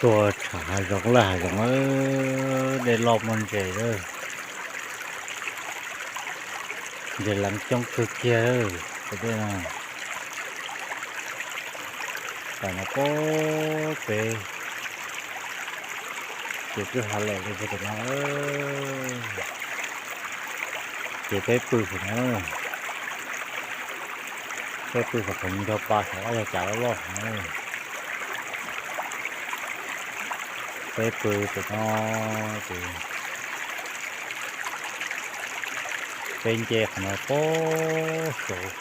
Tuaj tsham hav zoov lawm, hav zoov lawm, dej loj muaj ntses lawm. Ntses leev coob kawg kiag lawm tus dej no. Tam no pab peb ces twb hav lawm li tus no, ces peb pw saum no, peb pw saum qhov nco pa saum ob yog cas loj loj no. Peb pw tus no ces peb nce qhov no pab saud,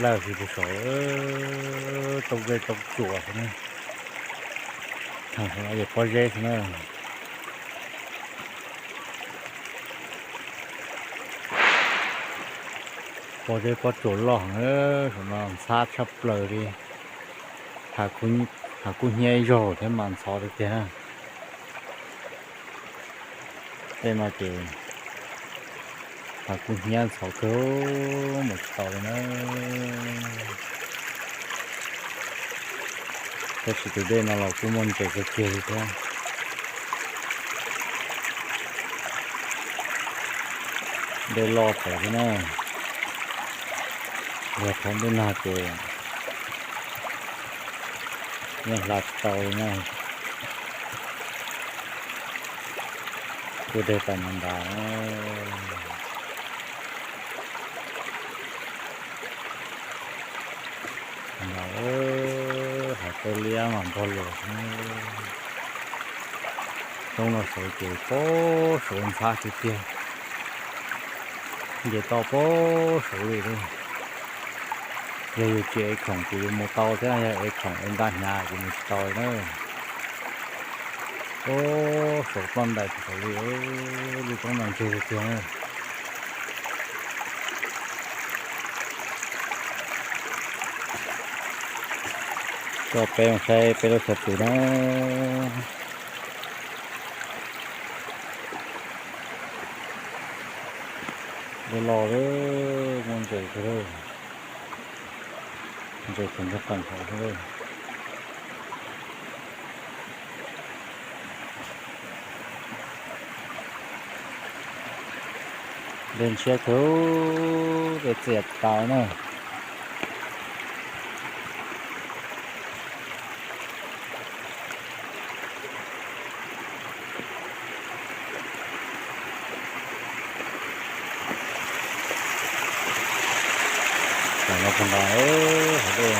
lawm tsis pus saum, toob zeb toob tsuas xwb na. Thaum no ces pob zeb xwb na. Pob zeb pob tsuas loj heev, saum no ntxhab tshaj plaws li. Hav kub hnyiab ib zaug thiab mas ntxhov tiag tiag na. Tej no ces hav kub hnyiab ntxhov kawg, mus tsis tau li na. Tab sis tus dej no los kuj muaj ntses kawg kiag li thiab. Dej loj tawm thiab na. Yog thoob ntuj nag ces yeej hla tsis tau li na. Kuj dej tas nrad nrad. Nrad, hav teb liab mas npog luas. Roob no saud ces pab saud ntxhab tiag tiag. Nce toj pab saud li. Yog yus tsis ev khoom ces yus mus tau thiab, yog ev khoom ev nta hnyav ces mus tsis tau li na. Pab saud ploj ntais tsis tau li, lub roob no ntse tiag tiag. Coj peb mus saib peb lub chaw pw na. Dej loj lawm, muaj ntses kawg, ntses tseem nyob qees hauv xwb. Dej ntshiab kawg, dej txias tsis tau na. Tam no puag nrad,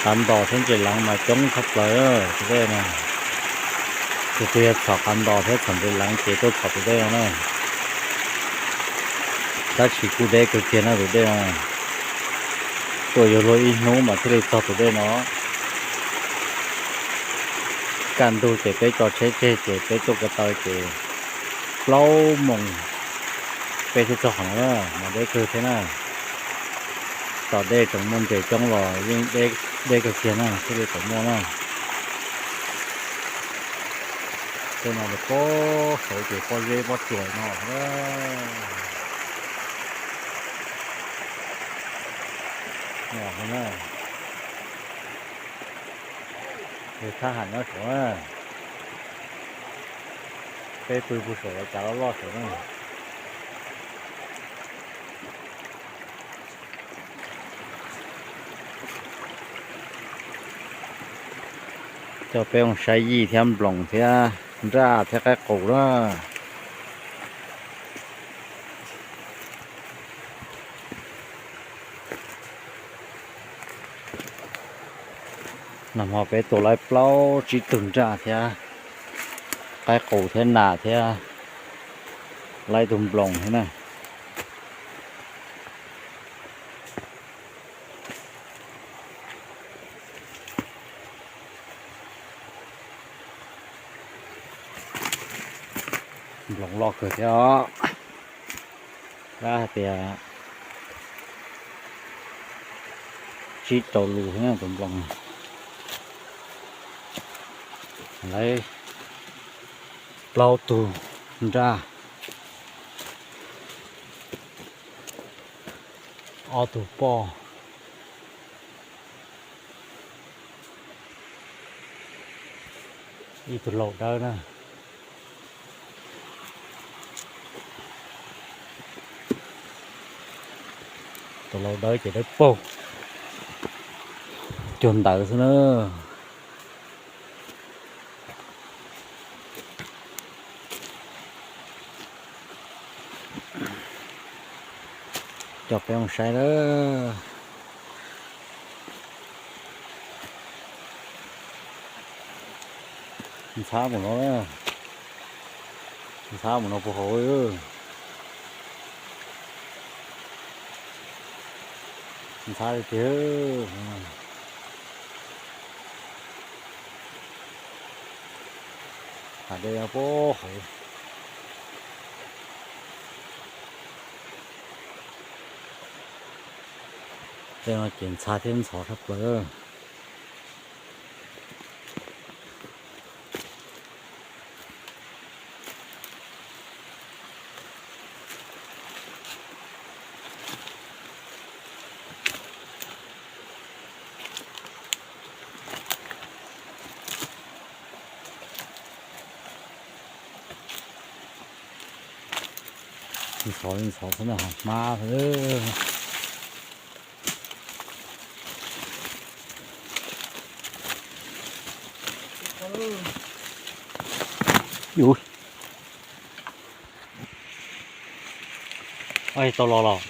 qav ntos thiab ntses leev mas coob tshaj plaws tus dej no. Tus twg yog txhom qav ntos thiab txhom ntses leev ces tuaj txhom tus dej no na. Tab sis kuj deb kawg kiag no tus dej no. Tuaj yuav luag ib hnub mas thiaj li txog tus dej no. Kaj ntug ces peb tso tsheb tseg ces peb tuaj ko taw ces plaub moos peb thiaj txog qhov no, mas deb kawg thiab na. Tom dej tseem muaj ntses coob los yeej deb kawg kiag na, thiaj li tseem muaj na. Tej no lawv pob saud ces pob zeb pob tsuas no. Thab ham nyob saud na. Peb pw puag saum lawv cav loj loj saud na. Coj peb mus saib yij thiab nploos thiab nraj thiab qaib qus na. Nag hmo peb tua laib plaub tsib tug nraj thiab qaib qus thiab nas thiab laib tug nploos thiab na. Nploos loj kawg thiab os. Dab hais tias tsib rau lus thiab tus nploos. Laib plaub tug nraj, ob tug poj, Ib tug laus dawb na. Tus laus dawb ces dawb paug, cuag ntawd xwb na. Coj peb mus saib lawm. Ntxhab mus no, ntxhab mus no puag hauv. Ntxhab li tiag. Hav dej puag hauv. Tej no ces ntxhab thiab ntxhov tshaj plaws. Ntxhov ntxhov xwb na, hmab xwb. Ua tau los los.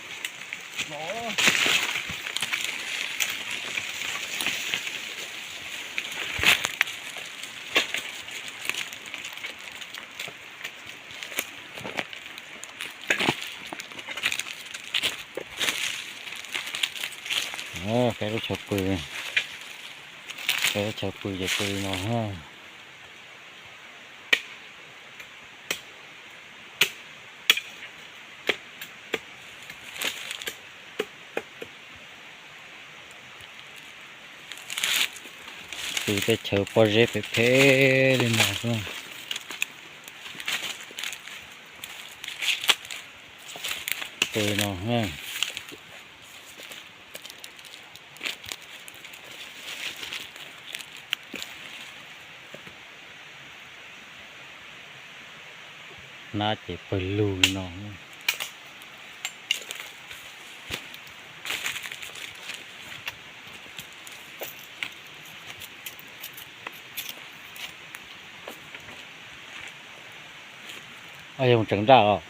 Peb lub chaw pw, peb lub chaw pw ces pw no. Pw teb chaws pob zeb phem phem li no xwb. Pw no. Hnab ces pawg lug li no. Yog tseem nraj os.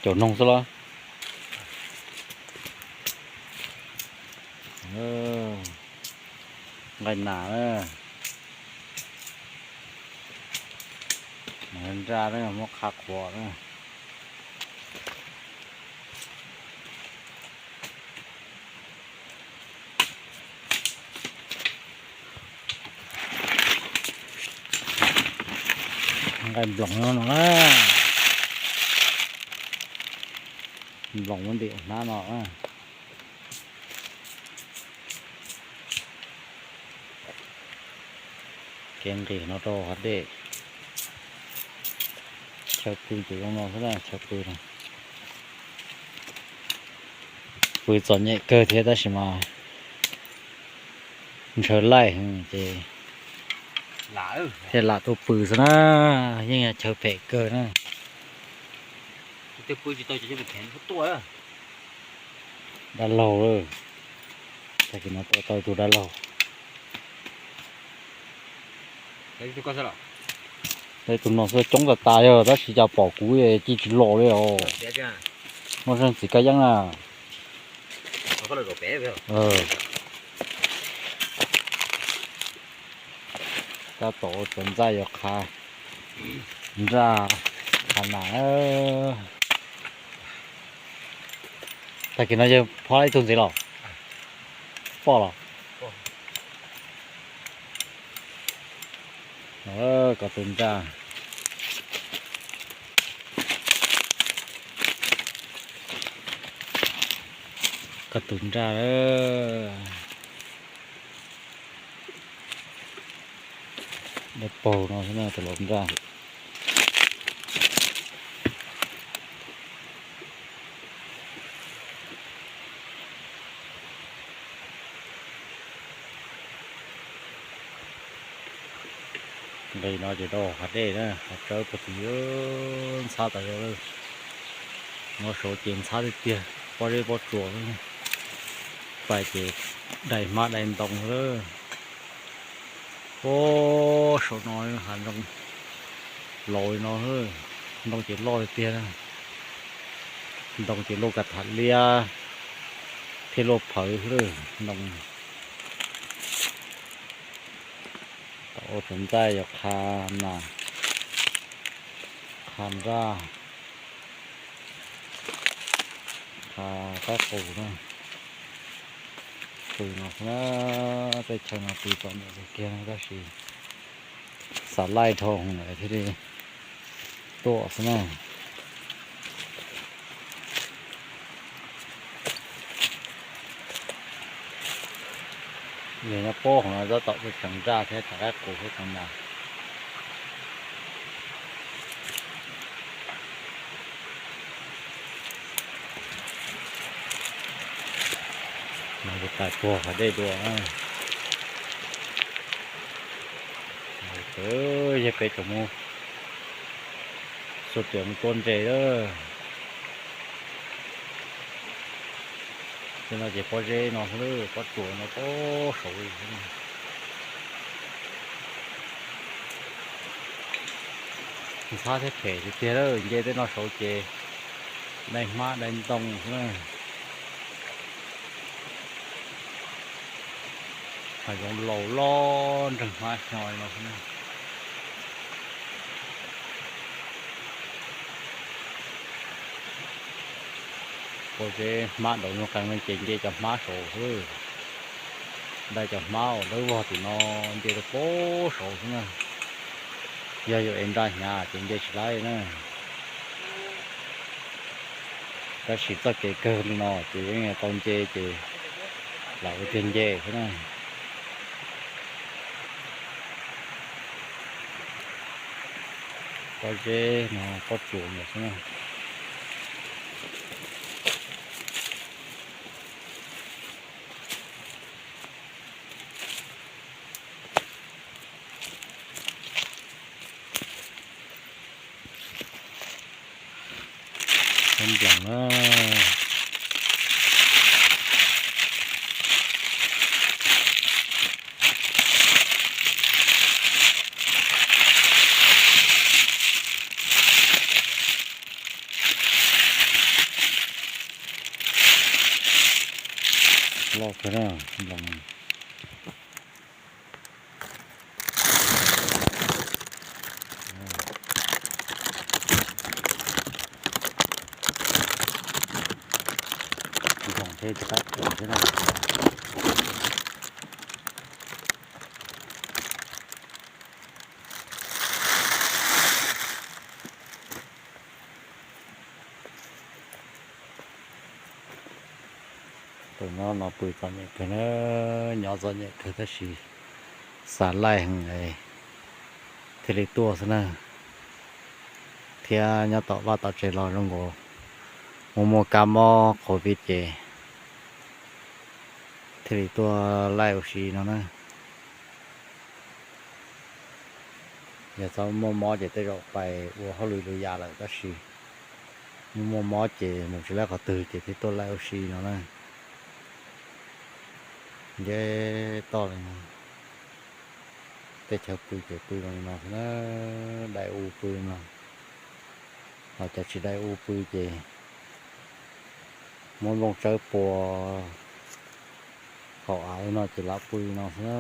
Caum noog xwb los. Nqaij nas na. Nraj na, muab qha qhuav na. Nqaij nploos no na. Nploos muab ntim hnab no. Kev nqis no rau hav dej. Chaw pw ces zoo no xwb na, chaw pw no. Pw txom nyem kawg thiab tab sis mas ntshaw laij ces thiaj lam tuaj pw xwb na, yeej yog chaw phem kawg na. Dab laug lawm, tag kis no tau tau ib tug dab laug. Tus no xwb coob tas tas yog tab sis cas pom kuv ci tsis los li os. Muaj zeej txiv kab yeeb na. Tab tom ua txuas ntxaij yuav qha nraj qha nas. Tag kis no yawg phob ib tug ntxiv los? Poj los? Koj tus nraj, koj tus nraj. Dawb paug no xwb na tus laus nraj. Nqis no ces rau hav dej na, hav tsawb puag tim ntxhab tas zog lawm. No saud ces ntxhab tiag tiag, pob zeb pob tsuas, pais ces dai hmab dai ntoo lawm. Puag saum no hav ntoo laus li no, ntoo ces loj tiag tiag, ntoo ces luaj kav tham liab thiab luaj phawv xwb ntoo. Tau ua tsuv ntxaij yog qha nas, qha nraj, qha qaib qus na, pw no xwb na. Tej chaw no pw txom nyem kawg kiag tab sis xav laij dhau lawm thiaj li tuaj xwb na. Yog nyob puag hauv no tab tom tseem nraj thiab tseem qaib qus thiab tseem nas. No ces pais puag hav dej dua. Yog peb tseem mus xuas riam mus tua ntses lawm. Tej no ces pob zeb no xwb, pob tsuas no puag saud li. Ntxhab thiab phem tiag tiag lawm, nce tej no saud ces dai hmab dai ntoo xwb na. Hav zoov laus loj nreeg hmab hnyo li no xwb na. Pob zeb hmab daus nyuag qees no ces nce cov hmab saud xwb. Dai cov hmab uas dawb vog tim no nce rau puag saud xwb na. Yog yuav ev nra hnyav ces nce tsis laib na. Tab sis txoj kev kawg li no ces yeej tau nce ces lam ua tiag nce xwb na. Pob zeb no pob tsuas no xwb na. Peb nploos na. Loj kawg na, nploos. Nploos thiab tsis qab thiab na. Tus nyob no pw txom nyem kawg na, nyob txom nyem kawg tab sis xav laij heev thiaj li tuaj xwb na. Thiab nyob tom vaj tom tsev los zoo nkaus muaj muaj kab mob covid ces thiaj li tuaj laij ua si no na. Yog txhob muaj mob ces tej zaum pais ua hauj lwm lwm yam lawm tab sis muaj muaj mob ces mus tsis laij qhov twg ces thiaj tuaj laij ua si no na. Nce toj li no, tej chaw pw ces pw zoo li no xwb na, dai u pw no. Ho cov tsis dai u pw ces muab nplooj tsawb pua hauv av li no ces lam pw no xwb na.